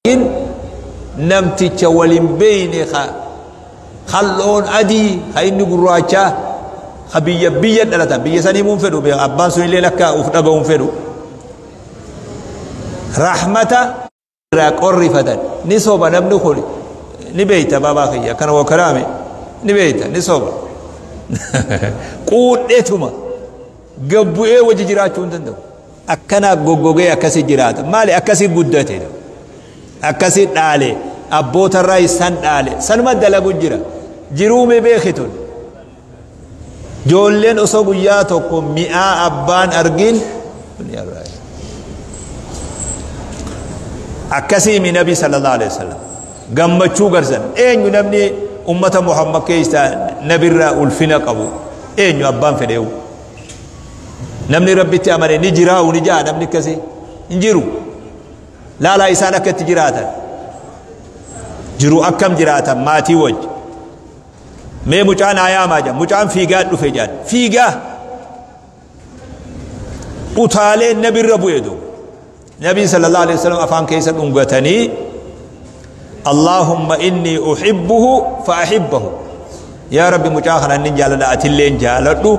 Argin namticha wal hin beeyne ka kal'oon adii ka inni gurraachaa ka biyya biyya dhalatan biyya sanii muun fedhu abbaan sun illee akka uf dhaga'u hin fedhu rahmata irraa qorrifatan. Ni soba namni kun, ni beeyta baabaa kiyya akkana waa kalaame ni beeyta, ni soba. Quudheetuma gabbu'ee wajji jiraachuu hin danda'u. Akkana goggogee akkasi jiraata. Maali? Akkasi guddate, akkasi dhaale, abbootarraa isan dhaale, sanuma dalagu jira. Jiruume beekitun joolleen osoo guyyaa tokko mi'aa abbaan argin akkasii mi. Nabi sallallahu alaihi wasallam gammachuu garsan. Eenyu namni ummata Muhammad keessa nabirraa ulfina qabu eenyu? Abbaan fedheewu namni Rabbitti amane ni jiraa'u ni jaa, namni akkasii hin jiru. Laalaa isaan akka itti jiraatan, jiru akkam jiraatan maatii wajji. Mee mucaan ayaamaa jaa, mucaan fiigaa dhufe jaan, fiigaa utaalee nabirra bu'e. Duuba nabiin sallallahu alaihi wasallam afaan keessa dhungatanii, "Allahumma inni uhibbuhu fa ahibbahu." Yaa Rabbi, mucaa kana inni jaaladha, atilleen jaaladhu.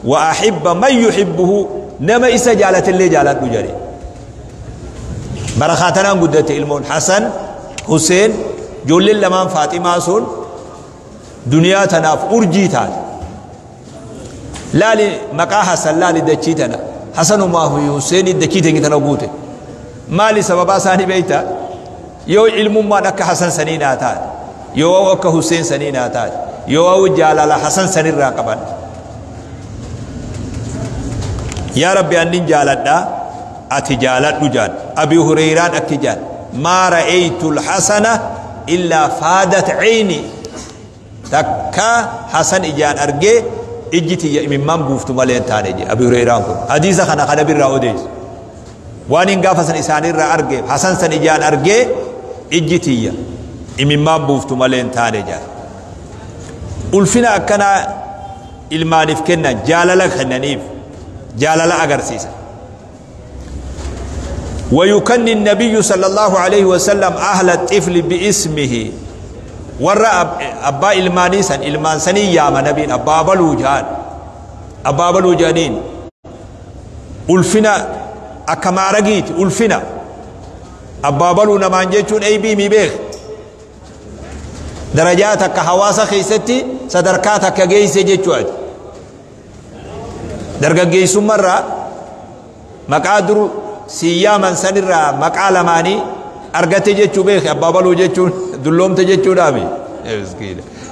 Wa ahibba man yuhibbuhu, nama isa jaalatillee jaaladhu jedhe. Barakaa tanaan guddatte ilmoon Hasan Huseen. Ijoolleen lamaan Faaximaa sun duniyaa tanaaf urjii taate. Laali maqaa Hasan, laali dachii tana Hasanumaa fi Huseenii dachii teenya tana guute. Maali sababaa isaanii beeyta? Yoo ilmummaan akka Hasan sanii naa taate, yoo akka Huseen sanii naa taate, yoo jaalala Hasan sanirraa qaban, yaa Rabbi, annin jaaladha, ati jaaladhu jaan. Abi Hureyraan akki jaan: "Maa ra'aytu alhasana illaa faadat cayni." Takka Hasan ijaan argee ijji tiyya imimmaan buuftu malee hin taane je. Abi Hureyraan kun hadiisa kana kana birraa odeessu waan hin gaafa san isaanirraa arge, Hasan san ijaan argee ijji tiyya imimmaan buuftu malee hin taane jaan. Ulfina akkanaa ilmaaniif kennan, jaalala kennaniif, jaalala agarsiisa. ويكني النبي صلى الله عليه وسلم أهل الطفل باسمه. ورا أبا إلماني سن إلمان سني يا نبي أبا بلو جان، أبا بلو جانين. ulfina akka maaragiiti ulfina. Abbaa baluu namaan jechuun eeybii mi beek, darajaa takka hawaasa keessatti sadarkaa takka geeyse jechuudha. Dargaggeessummarraa maqaa dur siyyaaman sanirraa maqaa lamaanii argate jechuu beek. Abbaa baluu jechuun dulloomte jechuudhaami.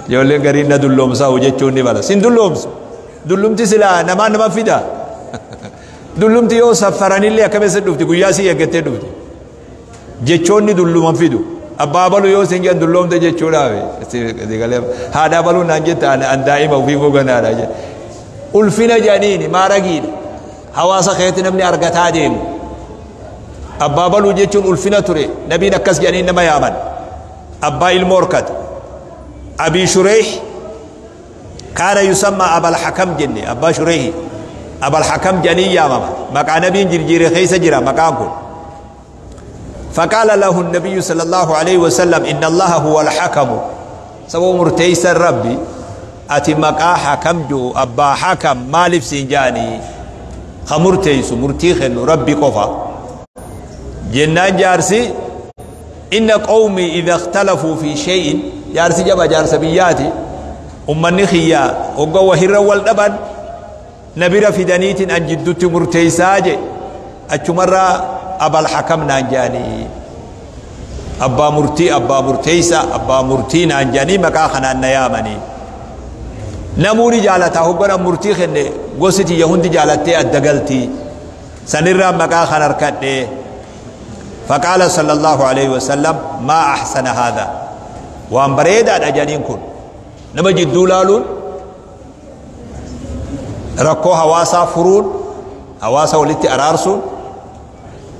Ijoolleen gariin na dulloomsaa jechuun ni mala. Sin dulloomsu. Dullumti silaa namaan nama fida. Dullumti yoo saffaranillee akkamitti dhufti? Guyyaa si eeggattee dhufti. Jechoonni dulluman fidu. Abbaa baluu yoo sin jedhan dulloomte jechuudhaaf. Haadha baluu naan jette, an daa'ima ofii goganaadha jedhe. Ulfina jedhaniini maaragiidha. Hawaasa keessatti namni argataa deemu. Abbaa baluu jechuun ulfina ture. Nabiin akkas jedhanii nama yaaman. Abbaa ilmoo horkate. Abii Shureex kaana yusammaa Abal Hakam jenne. Abbaa Shureehi Abal Hakam jedhanii yaamama. Maqaa nabiin jirjiire keessa jira maqaan kun. فقال له النبي صلى الله عليه وسلم: "إن الله هو الحكم." سبب مرتيس الربي أتي مقا حكم جو أبا حكم مالف سنجاني خمرتيس مرتيخ ربي قفا جنان. جارسي: "إن قومي إذا اختلفوا في شيء." جارسي جبا جارس بياتي أمني خيا وقوة هر والدبن نبير في دنيت أن جدت مرتيساجي أتمرى أبا الحكم نانجاني، أبا مرتي، أبا مرتيسا، أبا مرتي نانجاني، مكا خنان نيامني. نموني جالتا هو مرتي خنه gosti يهودي جالتي الدقلتي سنرى مكا خنركت. فقال صلى الله عليه وسلم: "ما أحسن هذا." وان بريدا أجانين كن نما جدو لالون rakkoo hawaasaa furuun, hawaasa walitti araarsuun,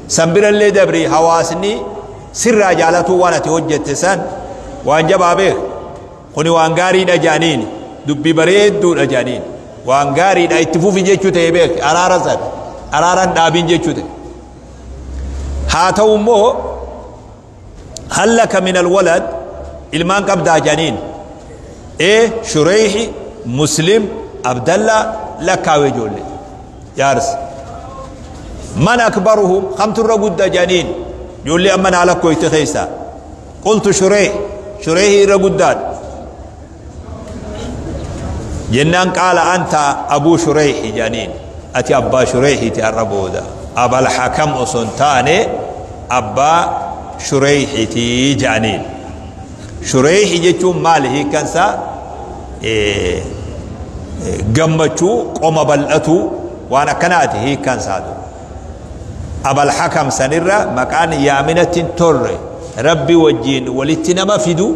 sanbirallee dabri hawaasni sirraa jaalatuu waan ati hojjette san waan jabaa beek. Kuni waan gaariidha jaaniin, dubbi bareedduudha jaaniin, waan gaariidha, itti fufi jechuu ta'e beek. Araara san araaran dhaabin jechuu ta'e. Haa ta'u immoo Hal laka min alwalad, ilmaan qabdaa jedhaniin. Ee, Shureyhi, Muslim, Abdallah lakkaawe ijoollee. Jaarsa. Man akbaruhum, kamtu irra gudda jedhaniin. Ijoollee amma naa lakkooyte keessaa. Qultu Shureyh, Shureyhi irra guddaadha. Jennaan qaala anta abuu Shureyhi jedhaniin. Ati abbaa Shureyhiiti har'a booda. Abal Hakam osoo hin taane abbaa Shureyhiti jedhaniin. Shureyhi jechuun maali hiikkan isaa? Gammachuu, qoma bal'atuu, waan akkanaati hiikkan isaa. Abal Hakam sanirra maqaan yaaminatti hin tolle, Rabbi wajjiin walitti nama fidu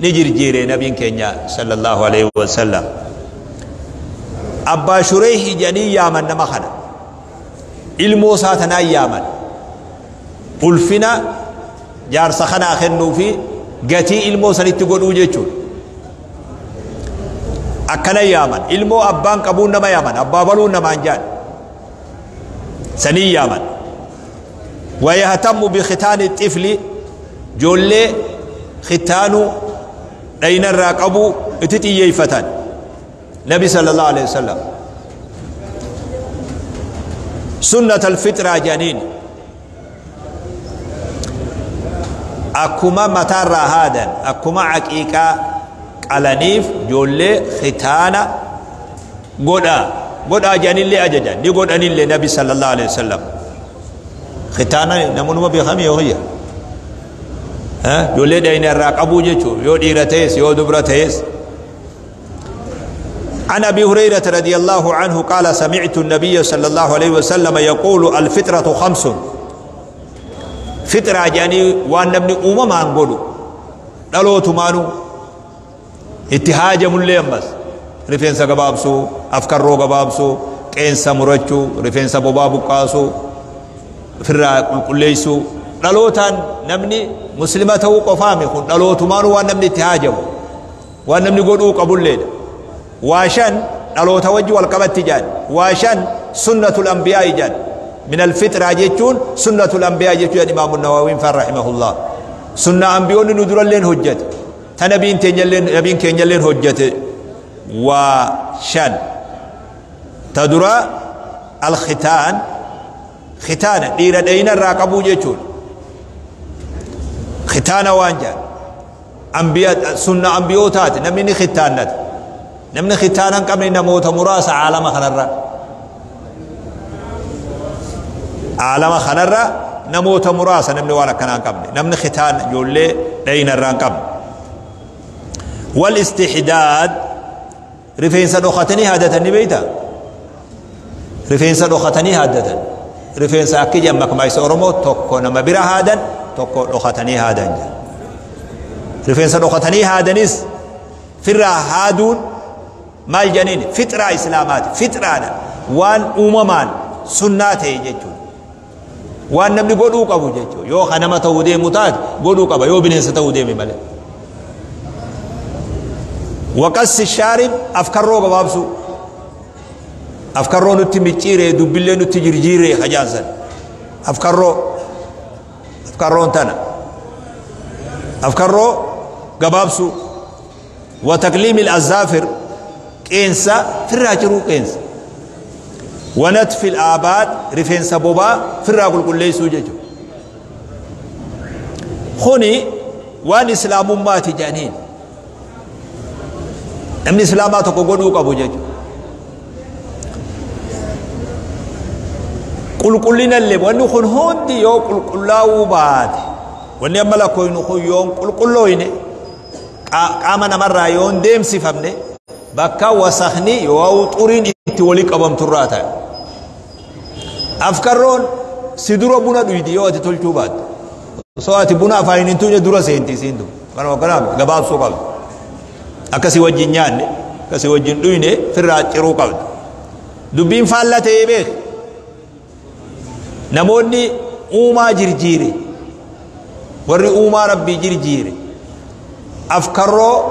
ni jirjiire nabiin keenya sallallahu alaihi wasallam. Abbaa Shureyhi jedhanii yaaman nama kana. Ilmoo isaa tanaan yaaman. Ulfina jaarsa kanaa kennuu fi gatii ilmoo sanitti godhuu jechuudha. Akkana yaaman. Ilmoo abbaan qabuun nama yaaman. Abbaa baluun namaan jaan. Sanii yaaman. Wayahtammu bikhitaani xifli, ijoollee khitaanuu dhayinarraa qabuu itti xiyyeeffatan. Nabi sallallahu alaihi wasallam. Sunnat alfixraa jedhaniin. Akkuma mataarraa haadan, akkuma aqiiqaa qalaniif ijoollee khitaana godhaa. Godhaa jedhanillee ajajan. Ni godhanillee Nabi sallallahu alaihi wasallam. Khitaana namoonni beekame yoo hiyya. Ijoollee dhayinarraa qabuu jechuun yoo dhiira ta'es yoo dubra ta'es. عن أبي هريرة رضي الله عنه قال سمعت النبي صلى الله عليه وسلم يقول الفطرة خمس. فطرة جاني وأن نبني أمم أنقولوا دلوت مانو اتهاج مليم بس رفين سقبابسو أفكار رو قبابسو قين سمرچو رفين سبوبابو قاسو فرا قليسو دلوتان نبني مسلمة وقفامي خون دلوت مانو وأن نبني اتهاجم وأن نبني قدو قبول ليد واشن دلوت وجه والقبت جان واشن سنة الأنبياء جان من الفطرة جيتون سنة الأنبياء جيتون إمام النووي رحمه الله سنة أنبيون ندر لين هجت تنبين تنجلين نبين كنجلين هجت وشن تدرى الختان ختان دير دين الراقبو جيتون ختان وانجا أنبياء سنة أنبيوتات نمني ختانات نمني ختانا قبل نموت مراس عالم خنرة عالم خنرة نموت مراسا نمني وانا كنان قبل نمني ختان يولي دين الران قبل والاستحداد رفين صدوختني هادة نبيتا رفين صدوختني هادة رفين ساكي جمك ما يسورمو توكو نما برا هادا توكو دوختني هادا رفين صدوختني هادنيس فرا هادون مال جنين فترة إسلامات فترة وان أممان سنة جيتون وان نبني قدو قبو جيتو يو خنما تودي متات قدو قبو يو بنين ستودي ممالي وقص الشارب أفكارو قبابسو أفكارو نتي مچيري دبلي نتي جرجيري خجازن أفكارو أفكارو انتنا أفكارو قبابسو وتقليم الأزافر كينسا فراجرو كينسا ونتف الآباد رفين سبوبا فراغل كل ليسو جيجو خوني وان إسلام ما تجانين أمن إسلامات قدو قبو جيجو قل قلنا اللي وانو خون هوندي يو قل قلاو باد واني أما لكوين خيون قل قلوين قامنا مرة يون ديم سفمني بكا وسخني يو طورين اتوليك أبام تراتا أفكارون سيدورو بونا دويدي يو أتي تولتو باد سو أتي بونا فاينين توني دورا سينتي سيندو كانوا كلام قباب سو قبل أكسي وجين أكسي وجين دويني فرا تيرو قبل دبين فالة بيخ نموني أوما جرجيري وري أوما ربي جرجيري أفكارو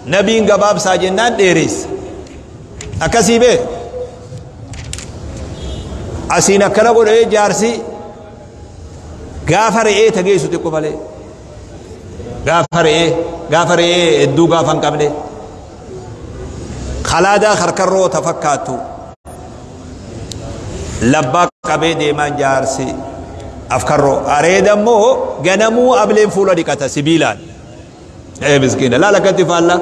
نبيين قباب ساجنان ديريس أكسي بيخ أسينا كلا قول إيه جارسي غافر إيه تجيسو تقبله Gaafa re'ee gaafa re'ee hedduu gaafa hin qabne kalaadaa harkarroo ta fakkaattu labbaa qabee deemaan jaarsi afkarroo areeda immoo ganamuu ableen fuula dhiqata sibiilaan. Ee miskiina laala akkatti faalla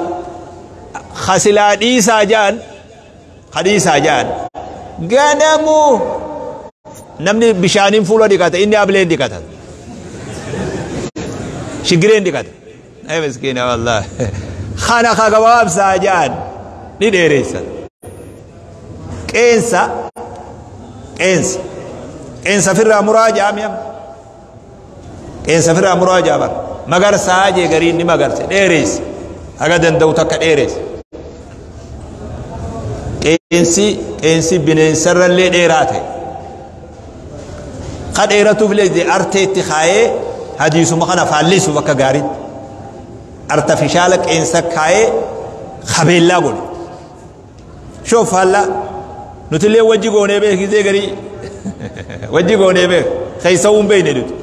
kasilaa dhiisaa jaan kadhiisaa jaan ganamuu namni bishaaniin fuula dhiqata inni ableen dhiqata shigireen dhiqata. Ee miskiina wallaahi kana ka gabaabsaa jaan ni dheereessan. Qeensa qeensa qeensa firraa muraa jaamiyam qeensa firraa muraa jaabar magarsaa jee gariin ni magarse dheereesse haga danda'u takka dheereesse. Qeensi qeensi bineensarrallee dheeraa ta'e ka dheeratuuf illee arteetti kaayee hadiisuma kana faallisuuf akka gaariitti artifishaala qeensa kaayee kabeellaa godhe. Shoo faallaa nutillee wajji goonee beek gisee garii wajji goonee beek keessa hin beekne nuti.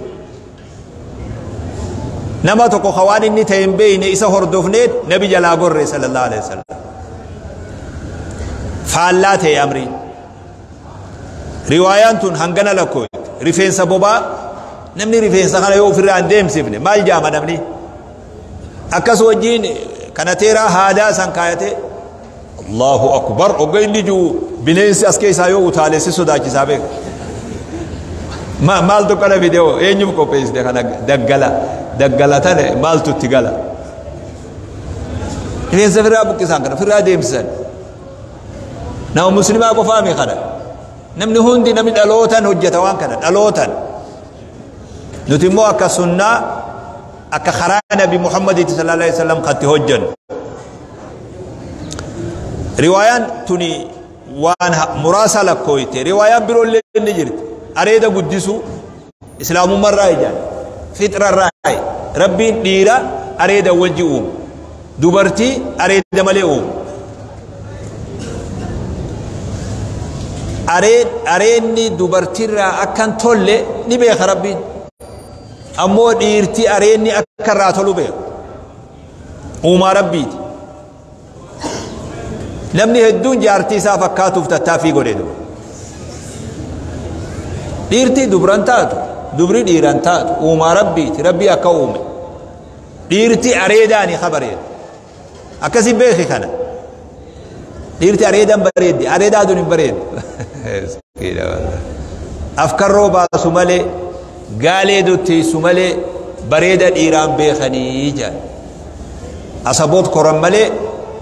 Nama tokko ka waan inni ta'e hin beekne isa hordofneet nabi jalaa gorre sallallahu alaihi wasallam. Faallaa ta'e amriin. Riwaayaan tun hangana lakkooyte rifeensa bobaa namni rifeensa kana yoo ofirraa hin deemsifne maal jaama namni akkas wajjiin kana teeraa haadaa san kaayate Allahu akbar ogga inni jiru bineensi as keessaa yoo utaale si sodaachisaa beeka. Maaltu kana fide hoo eenyuuf qopheessite kana daggala daggala tane maaltu itti gala. Rifeensa firraa buqqisan kana firraa deemsisan. Nama muslimaa qofaami kana. Namni hundi namni dhalootan hojjeta waan kana dhalootan. Nuti immoo akka sunnaa akka karaa Nabi Muhammaditti sallallahu alaihi wasallam katti hojjennu. Riwaayaan tuni waan muraasa lakkooyte riwaayaan biroollee ni jirti. Areeda guddisuu islaamummaarraa ijaan fixrarraa rabbiin dhiira areeda wajji uumu dubartii areeda malee uumu. Areenni dubartiirraa akkan tolle ni beeka rabbiin. Ammoo dhiirti areenni akka irraa tolu beeku. Uumaa rabbiiti. Namni hedduun jaartii isaa fakkaatuuf tattaaffii godhe duba. Dhiirti dubran taatu, dubri dhiiran taatu, uumaa rabbiiti, rabbii akka uume. Dhiirti areedaani kabareedu. Akkasi beeki kana. Dhiirti areedan bareeddi, areedaa dun hin bareeddu. Afkarroo baasu malee, gaalee dotteessu malee bareeda dhiiraan beekanii jedhan. Asaboot koran malee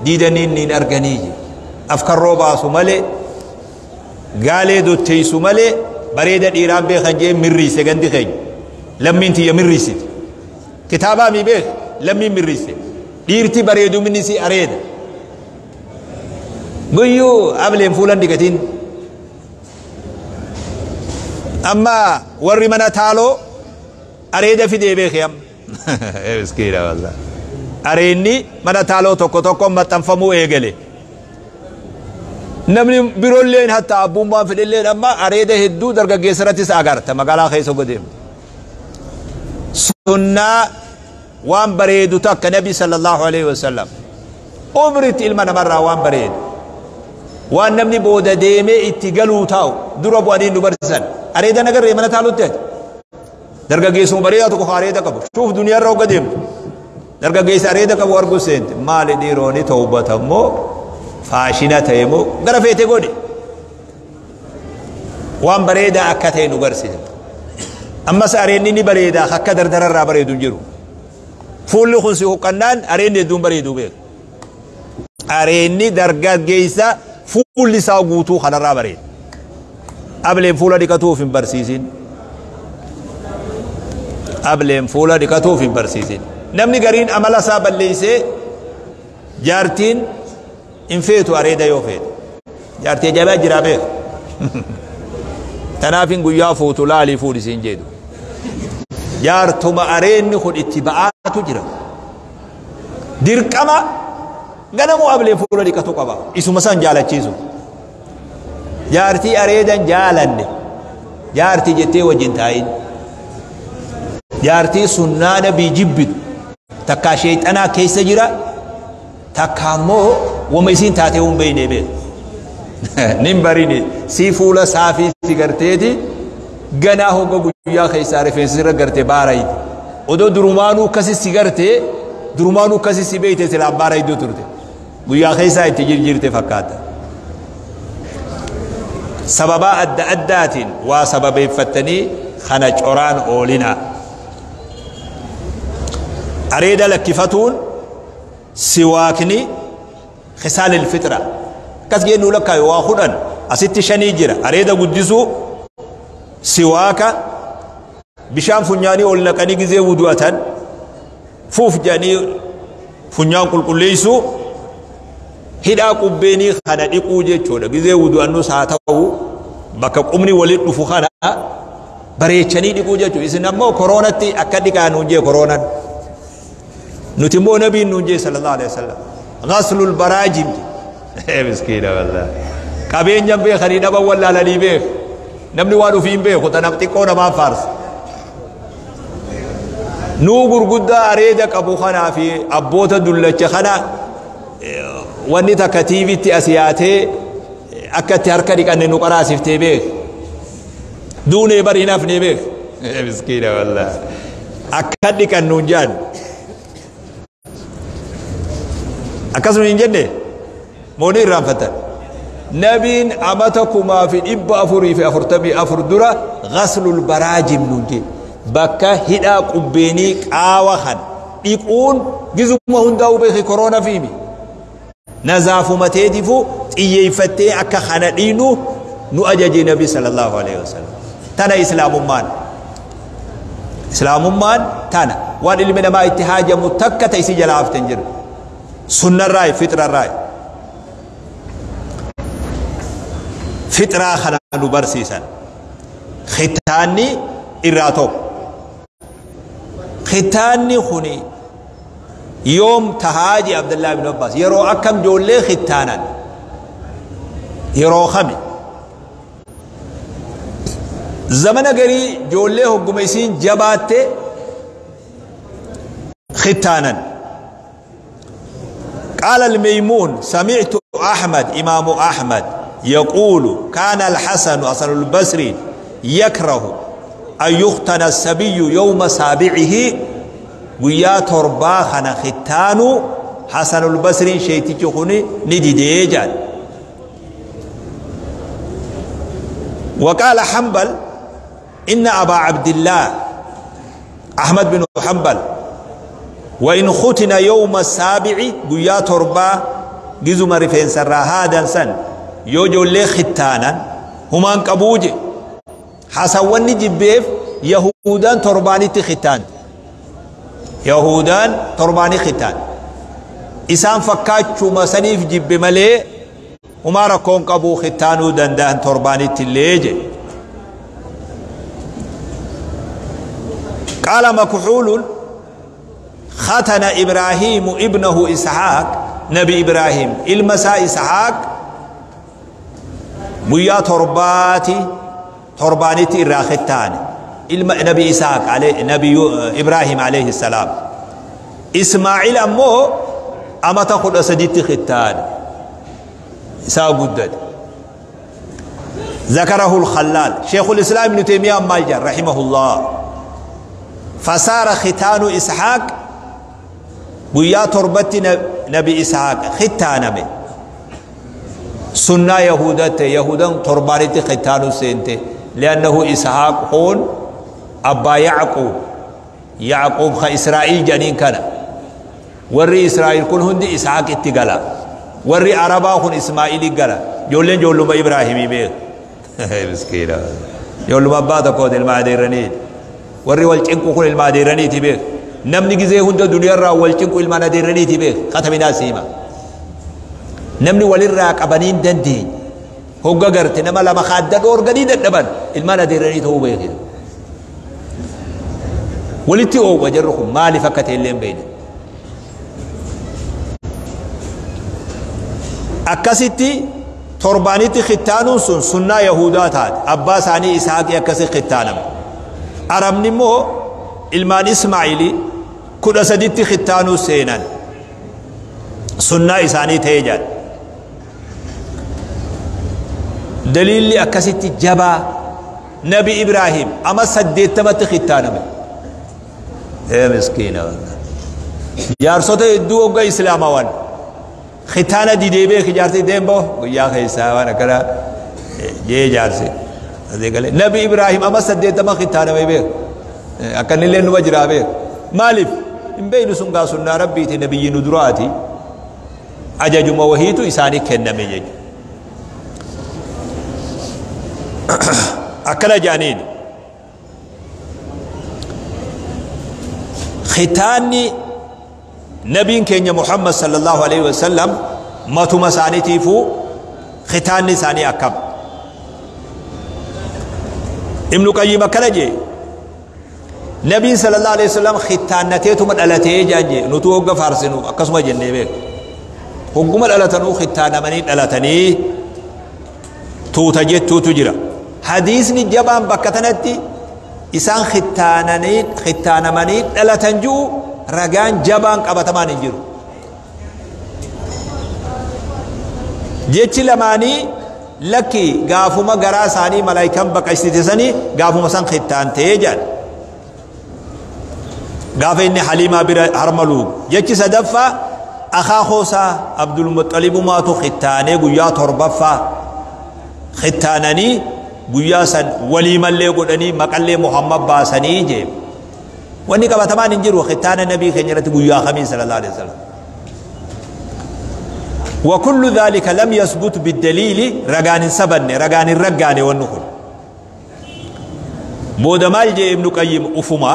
diidanii niin arganii jedhan. Afkarroo baasu malee, gaalee dotteessu malee bareeda dhiiraan beekan jee mirriise gandi keenya. Lammiin tiyya mirriisiti. Kitaabaa mi beek lammiin mirriise. Dhiirti bareeduminni si areeda. Guyyuu ableen fuulan dhiqatiin. Amma warri mana taaloo areeda fidee beeke amma. Miskiina wallah. Areenni mana taaloo tokko tokko maxxanfamuu eegale. Namni biroolleen hatta abbummaan fedhelleen amma areeda hedduu dargaggeessa irrattis agarta magaalaa keessa godeemu. Sunnaa waan bareedu takka nabi sallallahu alaihi wasallam umritti ilma namarraa waan bareedu. Waan namni booda deemee itti galuu taa'u dura bu'anii nu barsiisan. Areeda nagarree mana taalutti ati. Dargaggeessuma bareedaa tokko areeda qabu. Shuuf duniyaarra hogga deemtu. Dargaggeessa areeda qabu arguu seente. Maali dhiirooni tawbata immoo faashina ta'e immoo gara feete godhe. Waan bareedaa akka ta'e nu barsiisa. Ammas areenni ni bareedaa akka dardararraa bareedu hin jiru. Fuulli kun si huqqannaan areenni hedduun bareedu beeku. Areenni dargaggeessa fuulli isaa guutuu kanarraa bareeda. Ableen fuula dhiqatuuf hin barsiisin. Ableen fuula dhiqatuuf hin barsiisin. Namni gariin amala isaa balleessee jaartiin hin feetu areeda yoo feete. Jaartii ajaa'ibaa jiraa beeku. Tanaaf hin guyyaa fuutu laalii fuudhisiin jedhu. Jaartuma areenni kun itti ba'aatu jira. Dirqama ganamuu ableen fuula dhiqatu qaba. Isuma san jaalachiisu. Jaartii areedan jaalanne. Jaartii jettee wajjin taa'in. Jaartii sunnaa nabii jibbitu. Takkaa sheexanaa keessa jira, takkaa immoo wama isiin taatee hin beekne beeku. Nin barini sii fuula saafii si garteeti ganaa hogga guyyaa keessaa rifeensi irra garte baarayiti. Odoo durumaanuu akkasi si gartee, durumaanuu akkasi si beeyte, silaa baarayidduu turte. Guyyaa keessaa itti jirjirte fakkaata. Sababaa adda addaatiin waa sababeeffattanii kana coraan oolinaa. Areeda lakkifatuun, siwaakni, khisaalil fixra akkas jennuu lakkaayu waa 10, asitti shanii jira: areeda guddisuu, siwaaka, bishaan funyaanii ol naqanii gizee wudu'atan fuuf jedhanii funyaan qulqulleessuu, hidhaa qubbeenii kana dhiquu jechuudha. Gizee wudu'annus haa ta'u, bakka qubni walitti dhufu kana bareechanii dhiquu jechuudha. Isin ammoo koroonatti akka dhiqaa nuun jee koroonan, nuti immoo nabiin nuun jee sallallahu alaihi wasallam ghaslul baraajim. Miskiina wallahi, qabeenyan beekanii dhaban wallaalanii beek. Namni waan ofii hin beeku, tanaaf xiqqoo namaa faarsa. Nuu gurguddaa areeda qabu kanaa fi abboota dullacha kana wanni takka tiivitti as yaatee akka itti harka dhiqanne nu qaraasiftee beek. Duunee bari hin hafnee beek. Miskiina wallahi, akka dhiqannu hin jaan, akkasuma hin jenne moonii irraanfatan. Nabiin amata 1444 dura ghaslul baraajim nuun jee. Bakka hidhaa qubbeenii qaawa kan dhiquun gizuma hundaa'uu beeki, koroona fiimi nazaafumateetifu xiyyeeffattee akka kana dhiinu nu ajaje nabi sallallahu alaihi wasallam. Tana islaamummaan, islaamummaan tana. Waan ilmi namaa itti haajamu takka ta isii jala hafte hin jiru. Sunnarraayi, fixrarraayi, fixraa kana nu barsiisan. Khitaanni irraa tokko. Khitaanni kuni yoom tahaa jee Abdullah ibn Abbas? Yeroo akkam ijoollee khittaanan, yeroo kami? Zamana garii ijoollee hogguma isiin jabaatte khittaanan. قال الميمون: سمعت أحمد، إمام أحمد، يقول: كان الحسن، حسن البصري، يكره أن يختن الصبي يوم سابعه. Guyyaa torbaa kana khittaanu Hasan البصري sheetichi kuni ni didee jedhan. وقال حنبل: إن أبا عبد الله أحمد بن حنبل وإن ختن يوم السابع، guyyaa torbaa gizuma rifeensarraa haadan san yoo ijoollee khittaanan humaan qabuu je. Hasan wanni jibbeef Yahudaan torbaanitti khittaante, Yahudaan torbaanii khittaan, isaan fakkaachuma saniif jibbe malee humaa rakkoon qabuu, khittaanuu danda'an torbaanitti illee je. قال مكحول: ختن إبراهيم ابنه إسحاق. نبي إبراهيم ilma isaa إسحاق guyyaa torbaati, torbaanitti irraa khittaane ilma nabi Isaaq, nabi Ibraahim alayhi salaam. Ismaaciil ammoo amata 13tti khittaane, isaa guddate. ذكره الخلال. شيخ الإسلام ابن تيمية مالجر رحمه الله: فصار ختان إسحاق، guyyaa torbatti nabi Ishaaq khittaaname, sunnaa Yahudatte. Yahudan torbaanitti khittaanu seente, لأنه إسحاق هون أبا يعقوب، يعقوب خا إسرائيل جنين كان. Warri Israa'il kun hundi Ishaaq itti gala, warri Arabaa kun Ismaa'ili gala. Ijoolleen ijoolluma Ibraahimii beek. Miskiina, ijoolluma abbaa tokkooti, ilma adeerraniiti. Warri wal cinqu kun ilma adeerraniiti beek. Namni gizee hunda duniyaarraa wal cinqu ilmaan adeerraniiti beek. Kataminaa siima, namni walirraa qabanii hin dandeenye hogga garte nama lama kaadda dhoorganii dadhaban ilmaan adeerranii ta'uu beekin. Walitti oowwa jarri kun, maaliif akka ta'e illee hin beekne. Akkasitti torbaanitti khittaanuun sun sunnaa Yahudaa taate. Abbaa isaanii Isaaqii akkasi khittaaname. Arabni immoo ilmaan Ismaa'ilii 13tti khittaanuu seenan sunnaa isaanii ta'ee jedha. Daliilli akkasitti jabaa Nabi Ibraahim ama 80tti khittaaname. Ee miskiina jaarsota hedduu hogga islaamawan khitaana didee beeki jaarsi deemboo guyyaa keessaa waan akkana jee jaarsi. Nabi Ibraahim ama 80 khittaaname beek akkanillee numa jiraa beek maaliif hin beeynu sun gaa sunnaa rabbiiti nabiyyi nu duraati ajajuma wahiitu isaanii kenname jechuudha. Akkana jedhaniin khitaanni nabiin keenya Muhammad sallallahu alaihi wasallam matuma isaaniitiifuu khitaanni isaanii akkam. Ibnu Qayyim akkana jee nabiin sallallahu alaihi wasallam khitaannateetuma dhalatee jaan jee nutu hogga faarsinu akkasuma jennee beeku hogguma dhalatanuu khitaanamanii dhalatanii tuuta jettuutu jira. Hadiisni jabaan bakka tanatti isaan khittaanamanii dhalatan jiru ragaan jabaan qabatamaan hin jiru. Jechi lamaanii lakki gaafuma garaa isaanii malaayikaan baqaqsite sanii gaafuma san khittaantee jedhan. Gaafa inni Haliimaa bira harma luugu. Jechi sadaffaa akaakoosaa Abdulmuxalibumaatu khittaanee guyyaa 7ffaa khittaananii guyyaa san waliimallee godhanii maqallee Muhammad baasanii jee. Wanni qabatamaan hin jiru khittaana nabii keenya irratti guyyaa kamii sallallahu alaihi wasallam. وكل ذلك لم يثبت بالدليل رغان سبن رغان رغان ونخل بود مال جي ابن قيم افما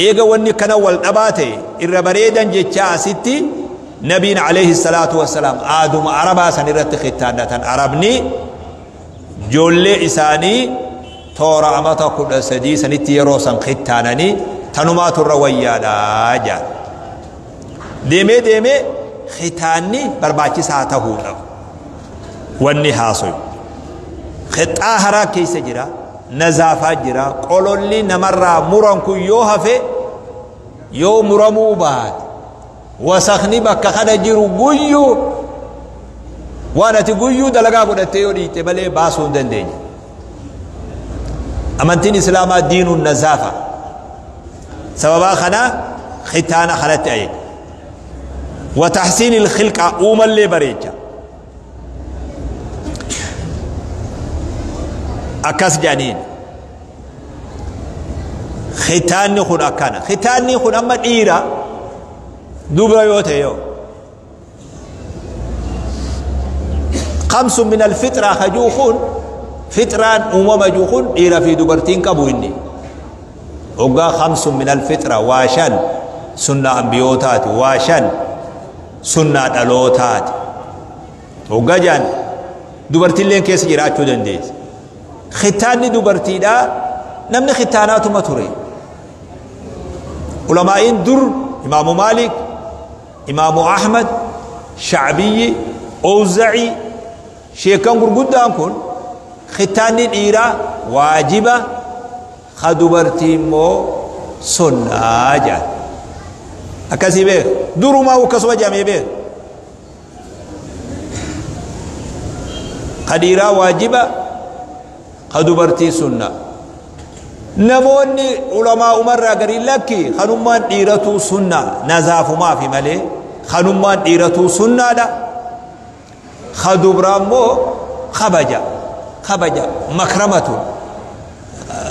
ايغا وني كان والدباته الربريدن جچا ستي نبينا عليه الصلاه والسلام ادم عربا سنرت ختانه عربني جولي اساني تورا امتا كد سدي سنتي يروسن ختانني تنمات الرويا جا ديمي ديمي ختاني برباچي ساته وني حاصل خطاهرا كيس جرا نزافة جرا قولولي نمرا مرنكو يو هفه يو مرمو بعد وسخني بك خدا جرو غيو وانا تغيو دلغا غدته يو ديته بله باسو دندني امنتين اسلام دين النزافة سببا خنا ختانه خلت اي وتحسين الخلق اومل لي بريجا اكاس جانين ختان خن اكانا ختان خن اما ديرا دوبرا يوته يو خمس من الفطره خجوخون فطران امم جوخون ديرا في دبرتين قبو اني اوغا خمس من الفطره واشان سنه انبيوتات واشان سنة دلوتات اوغا جان دبرتين لين كيس جراچو دنديس ختاني دبرتي دا نمني ختاناتو ما توري علماء در امام مالك امام احمد شعبي اوزعي شيخان غرغدان كون ختاني ديرا واجبه خدبرتي مو سنة جان اكاسي بيه درو ما وكسو جامي بيه قديرا واجبه خدبرتي سنة نموني علماء مرة قري لك خنمان ديرتو سنة نزاف ما في ملي خنمان ديرتو سنة دا خدبرامو خبجة خبجة مكرمة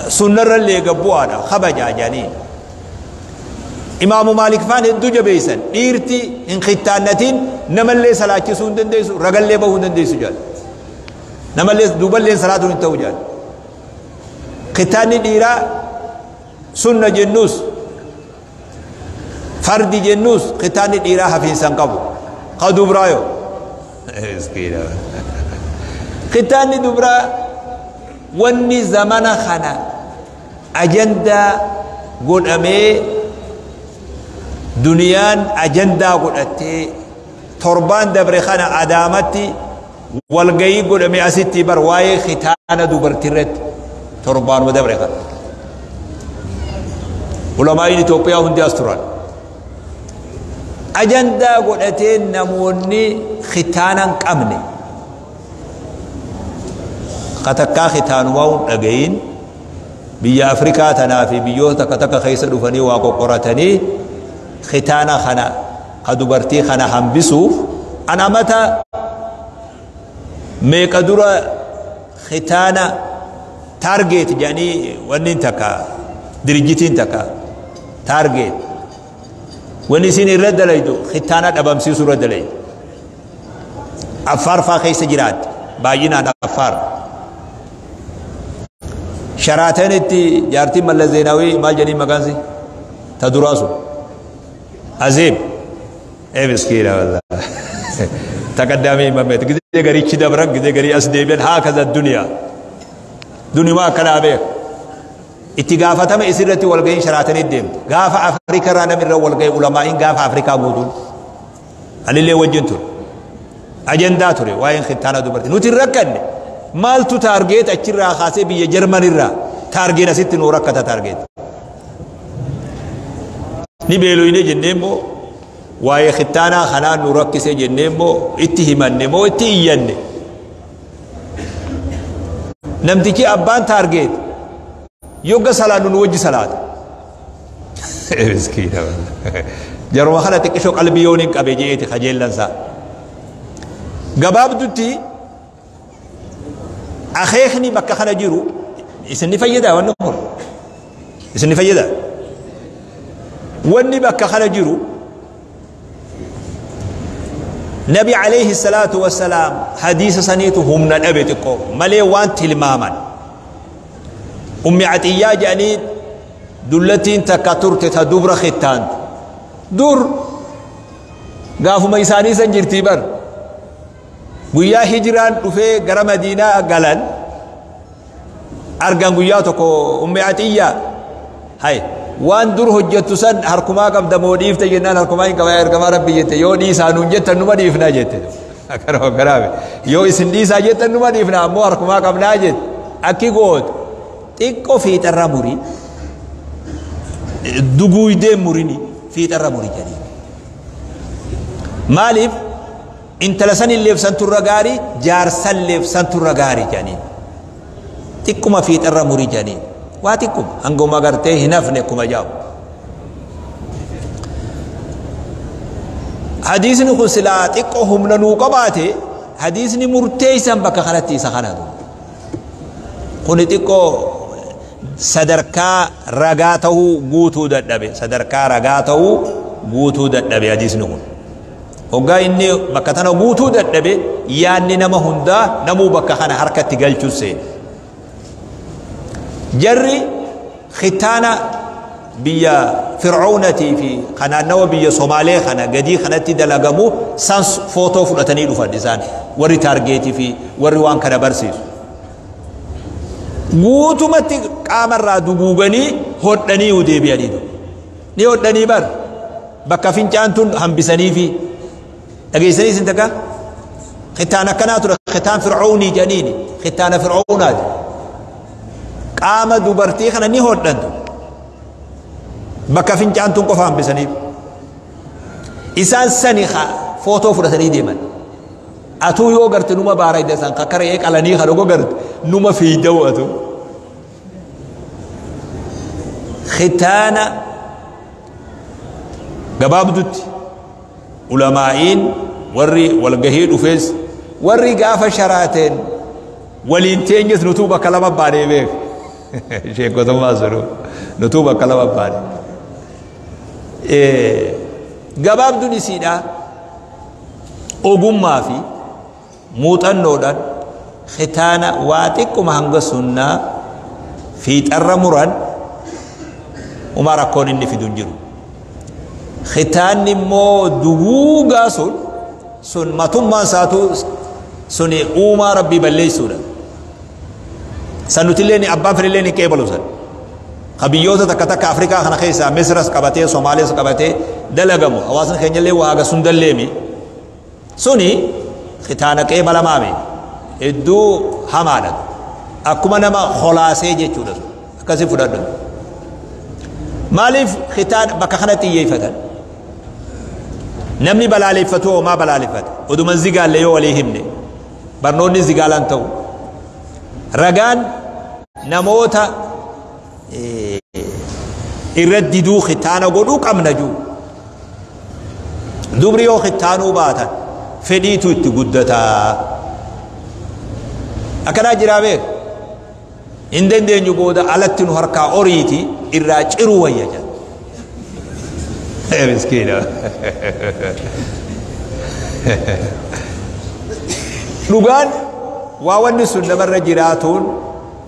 سنة اللي قبوانا خبجة جانين إمام مالك فان الدجا بيسن ديرتي إن ختانتين نملي صلاة سون دنديسو رجل لي بهون دنديسو جال نملي دوبل لي صلاة انتو جال ختاني ديرا سنة جنوس فرد جنوس ختاني ديرا حفين سنقبو قدو برايو ختاني دبرا وني زمان خنا أجندة قد أمي دنيان أجندة قد أتي تربان دبر خنا أدامتي والقي قد أمي أستي برواي ختانة دبر ترت تربان ودبر خنا Ulamaa'iin Itoophiyaa hundi as turan. Ajandaa godhatee namoonni khitaana hin qabne katakkaa khitaanumaa hin dhagayin biyya Afrikaa tanaa fi biyyoota takka takka keessa dhufanii waa qoqqoratanii khitaana kana ka dubartii kana hambisuuf an amata meeqa dura khitaana taargeet jedhanii wanni takka dirjitiin takka taargeet wanni isin irra dalaydu khitaana dhabamsiisuu irra dalaydu. Affaar faa keessa jiraatti baay'inaan Affaar. Sharaatanitti jaartiin Mallas Zeenaawii maal jedhanii maqaan si ta duraa sun Azeeb ee miskiina wallah taqaddaamii himameet gizee garichi dabran gizee garii as deebi'an haa kaza duniyaa duniyaa akkanaa beeka. Itti gaafatama isirratti walga'iin Sharaatanii deemte gaafa Afrikaa irraa namni irra walga'e ulamaa'iin gaafa Afrikaa guutuun anillee wajjin ture. Ajandaa ture waa'een khitaana dubartii nuti hin rakkanne maaltu taargeet achirraa kaasee biyya Jarman irraa taargeen asitti nu rakkata taargeet. Ni beeloyne jennee immoo waa'ee khitaanaa kanaa nu rakkise jennee immoo itti himanne moo itti iyyanne. Namtichi abbaan taargeet yogga salaannu nu wajji salaata. Miskiina jaruma kana xiqqishoo qalbii yoon hin qabe je'eeti kajeellansaa. Gabaabdutti akeekni bakka kana jiru isin ni fayyadaa wanni kun isin ni fayyadaa wanni bakka kana jiru Nabi alayhi salaatu wassalaam hadiisa saniitu humna dhabe xiqqoo malee waan tilmaaman. Ummi Axiyyaa jedhanii dullattiin takka turte ta dubra khittaantu dur gaafuma isaanii san jirtii bar guyyaa hijiraan dhufee gara Madiinaa galan argan guyyaa tokko Ummi Axiyyaa hay waan dur hojjettu san harkumaa qabda moo dhiifte jennaan harkumaa hin qabaa ergamaa Rabbi jette yoo dhiisaa nuun jettan numa dhiifnaa jette akkanuma akkanaame yoo isin dhiisaa jettan numa dhiifnaa ammoo harkumaa qabnaa jette akki gootu xiqqoo fiixarra murii duguuydee murini fiixarra murii jedhanii maaliif intala sanilleef santurra gaarii jaarsalleef santurra gaarii jedhanii xiqquma fiixarra murii jedhanii waa xiqquma hanguma gartee hin hafne akkuma jaamu. Hadiisni kun silaa xiqqoo humna nuu qabaate hadiisni murteessan bakka kanatti isa kanatu. Kuni xiqqoo sadarkaa ragaa ta'uu guutuu dadhabe sadarkaa ragaa ta'uu guutuu dadhabe hadiisni kun. Hoggaa inni bakka tana guutuu dadhabe yaanni nama hundaa namuu bakka kana harkatti galchuu seene. Jarri khitaana biyya Fir'aunatii fi kanaannawa biyya Somaalee kana gadii kanatti dalagamu san footoo fudhatanii dhufan isaan warri taargeetii fi warri waan kana barsiisu. Guutumatti qaamarraa duguuganii hodhanii deebi'anii ni hodhanii bar bakka fincaan tun hambisanii fi dhageessanii isin takka khitaan akkanaa ture khitaan Fir'aunii jedhaniini khitaana Fir'aunaati. Qaama dubartii kana ni hodhantu bakka fincaan tun qofa hambisaniif isaan sani footoo fudhatanii deeman atuu yoo garte numa baarayda san kakkaree qalanii kan ogo garte numa fiidawu atu khitaana gabaabdutti ulamaa'iin warri walgahii dhufees warri gaafa sharaateen waliin teenyes nutuu bakka lama baanee beek sheekotummaa sunu nutuu bakka lama baane gabaabduun isiidha ogummaa fi muuxannoodhaan khitaana waa xiqquma hanga sunnaa fiixarra muran umaa rakkoon inni fidu hin jiru. Khitaanni immoo duguugaa sun sun matummaan isaatu suni uumaa Rabbii balleessuudha. San nutillee abbaan fedhillee ni qeebalu san. Ka biyyoota takka takka Afrikaa kana keessaa Misras qabatee Somaaliyaas qabatee dalagamu hawaasni keenyallee waa haga sun dalleemi. Suni khitaana qeebalamaame hedduu hamaadha. Akkuma nama holaasee jechuudha sun akkasii fudhadhu. Maaliif khitaan bakka kana xiyyeeffatan? Namni balaaleffatu homaa balaaleffata. Oduman zigaalle yoo walii himne barnoonni zigaalaan ta'u. Ragaan namoota irra diduu khitaana godhuu qabna jiru. Dubri yoo khitaanuu baatan fedhiitu itti guddataa. Akkanaa jiraa beeku. Hin dandeenyu booda alatti nu harkaa oriiti irraa ciruu wayya jedha. Miskiina. Dhugaan waa wanni sun namarra jiraatuun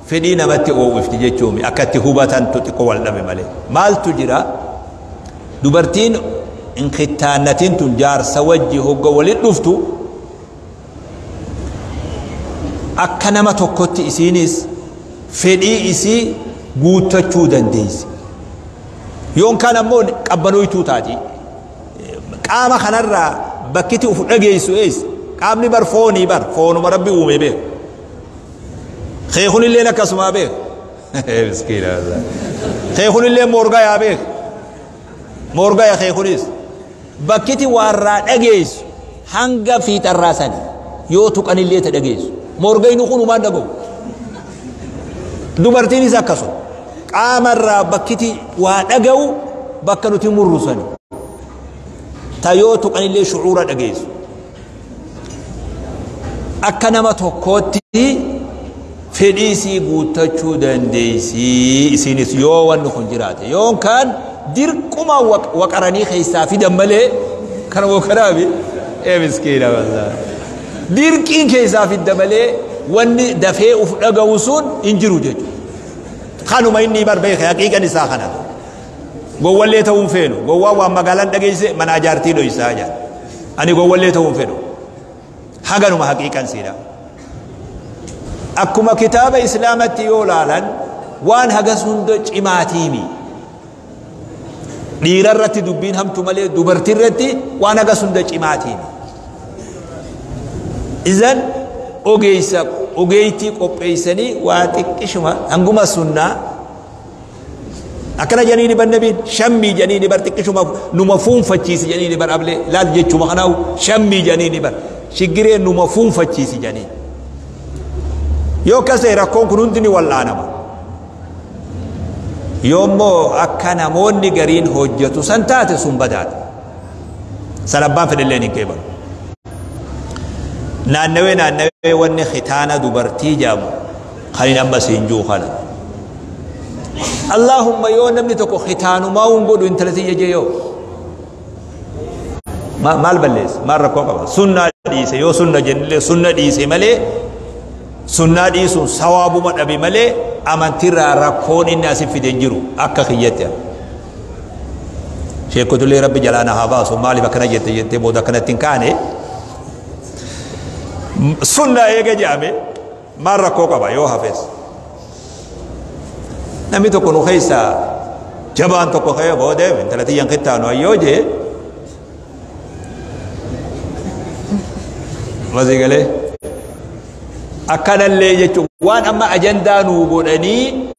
fedhii namatti oowwifti jechuun akka itti hubatantu xiqqoo wal dhabe malee. Maaltu jira? Dubartiin hin kittaannatin tun jaarsa wajji hogga walitti dhuftu akka nama tokkotti isiinis fedhii isii guuttachuu dandeessi. Yoon kaan ammoo qabbanooytuu taati. Qaama kanarraa bakkiti uf dhageessu eessa? Qaamni bar foonii bar foonuma rabbi uume beeku. Keekun illeen akkasumaa beeku. Miskiina. Keekun illee moorgayaa beeku. Moorgaya keekunis. Bakkiti waarraa dhageessu hanga fiixarraa sani yoo tuqanillee ta dhageessu. Moorgayni kunumaan dhaga'u. Dubartiinis akkasuma. Qaamarraa bakkiti waa dhaga'u bakka nuti murru sani. Ta yoo tuqanillee shucuura dhageessu. Akka nama tokkootti fedhii isii guuttachuu dandeessi isinis yoo wanni kun jiraate. Yoon kaan dirquma waqaranii keessaa fidan malee kana waqaraabi ee miskiina wallaahi. Dirqiin keessaa fidda malee wanni dafee uf dhaga'u sun hin jiru jechuudha. Kanuma inni bar beeke haqiiqan isaa kana. Gowwallee ta'uu hin feenu. Gowwaan waan magaalaan dhageesse mana ajaartii dhoysaa jira. Ani gowwallee ta'uu hin fedhu. Haganuma haqiiqan siidha. Akkuma kitaaba islaamatti yoo laalan waan hagas hunda cimaatiimi. Dhiira irratti dubbiin hamtu malee dubartii irratti waan hagas hunda cimaatiimi. Izan ogeessa ogeeytii qopheessanii waa xiqqishuma hanguma sunnaa akkana jedhanii bar nabiin shammii jedhanii bar xiqqishuma numa fuunfachiisi jedhanii bar ablee laal jechuma kanaahu shammii jedhanii bar shiggiree numa fuunfachiisi jedhanii. Yoo akkas ta'e rakkoon kun hundi ni wal'aanama. Yoommoo akka namoonni gariin hojjetu san taate sun badaadha. San abbaan fedhelleen hin qeebalu. Naannawee naannawee wanni khitaana dubartii jedhamu kan hin amma siin jiru kana. Allaahumma yoo namni tokko khitaanumaa hin godhu intala tiyya jee yoo. Maal balleessa? Maal rakkoo qaba? Sunnaa dhiise yoo sunna jennillee sunna dhiise malee sunnaa dhiisuun sawaabuma dhabe malee amantiirraa rakkoon inni asi fide hin jiru akka kiyyatti. Sheekotullee rabbi jalaa na haa baasu maaliif akkana jette jettee booda akkanatti hin kaane. Sunnaa eega jedhame maal rakkoo qaba yoo hafes. Namni tokko nu keessa jabaan tokko ka'ee booda intala tiyyan kittaanu ayyoo jee masii galee akkanallee jechuun waan amma ajandaa nuu godhanii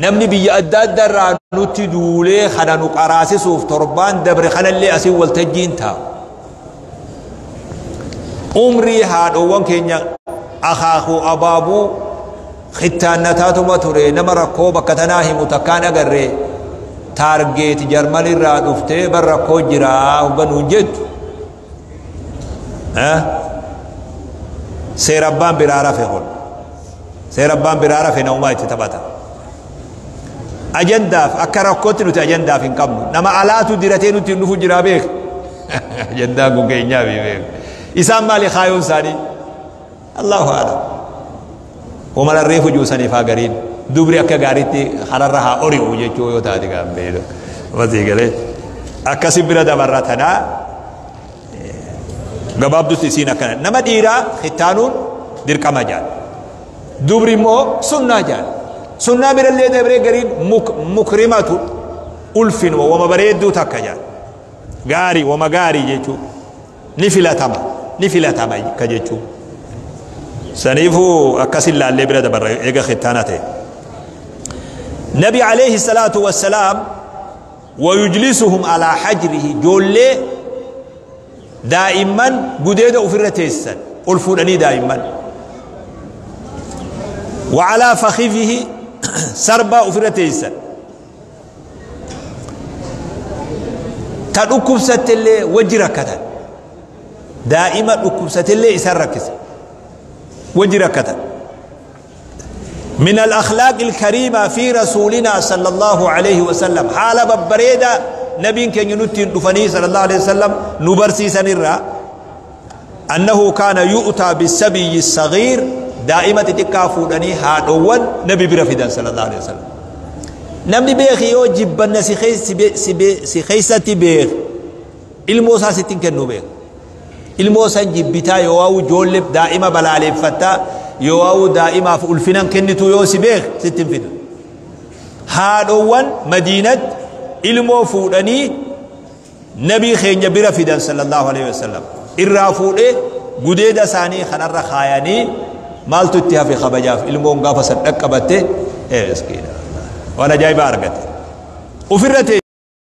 namni biyya adda adda irraa nutti duulee kana nu qaraasisuuf torbaan dabre kanallee asiin waltajjiin taa'u. Umrii haadhoowwan keenya akaakuu abaabuu kittaannataatuma ture nama rakkoo bakka tanaa himu takkaan agarree taargeeti Jarman irraa dhuftee bar rakkoo jiraa hogga nuun jettu. Seera abbaan biraa rafe kun. Seera abbaan biraa rafe namumaa itti taphata. Ajandaaf akka rakkootti nuti ajandaaf hin qabnu. Nama alaatu diratee nutti hin dhufu jiraa beek. Ajandaan kun keenyaa beek. Isaan maali kaayoon isaanii? Allahu a'lam. Wamala reefu juusaniif haa gariin. Dubri akka gaariitti hararra haa ori'u jechuu yoo taate gaambee. Masii galee. Akkasi bira dabarra tanaa gabaabdutti isiin akkana. Nama dhiiraa kittaanuun dirqama jaal. Dubri immoo sunnaa jaal. Sunnaa birallee dabree gariin mukrimatu ulfinuma wama bareedduu takka jaal. Gaarii wama gaarii jechuu ni filatama ni filatama ka jechuu. Saniifuu akkasin laallee bira dabarra eega kittaana ta'e. Nabi alayhi salaatu wassalaam Wayujlisuhum alaa hajrihi, joollee daa'imman gudeeda ofirra teessisan, ol fuudhanii daa'imman. Wa alaa fakhifihi, sarbaa ofirra teessisan. Ta dhukkubsattellee wajji rakkatan. Daa'ima dhukkubsatellee isaan rakkisa. Wajji rakkatan. من الأخلاق الكريمة في رسولنا صلى الله عليه وسلم، حال ببريدة نبي كان ينتين دفني صلى الله عليه وسلم نبرسي سنرى أنه كان يؤتى بالسبي الصغير، دائمة تكافونني هادوان نبي برفدا صلى الله عليه وسلم. نمني بيخي يو جبنا سخيسة بيخ الموسى ستين كنو بيخ الموسى جبتا يواو جولب دائمة بلالي فتا يواو دائما في الفنان كنتو يوسي بيخ ستين فيدو هادوان مدينة ilmoo fuudhanii nabii keenya bira fidan sallallahu alaihi wasallam, irraa fuudhee gudeeda isaanii kanarra kaayanii maaltu itti hafe kabajaaf ilmoon gaafa san dhaqqabatte, miskiina, waan ajaa'ibaa argate ofirra.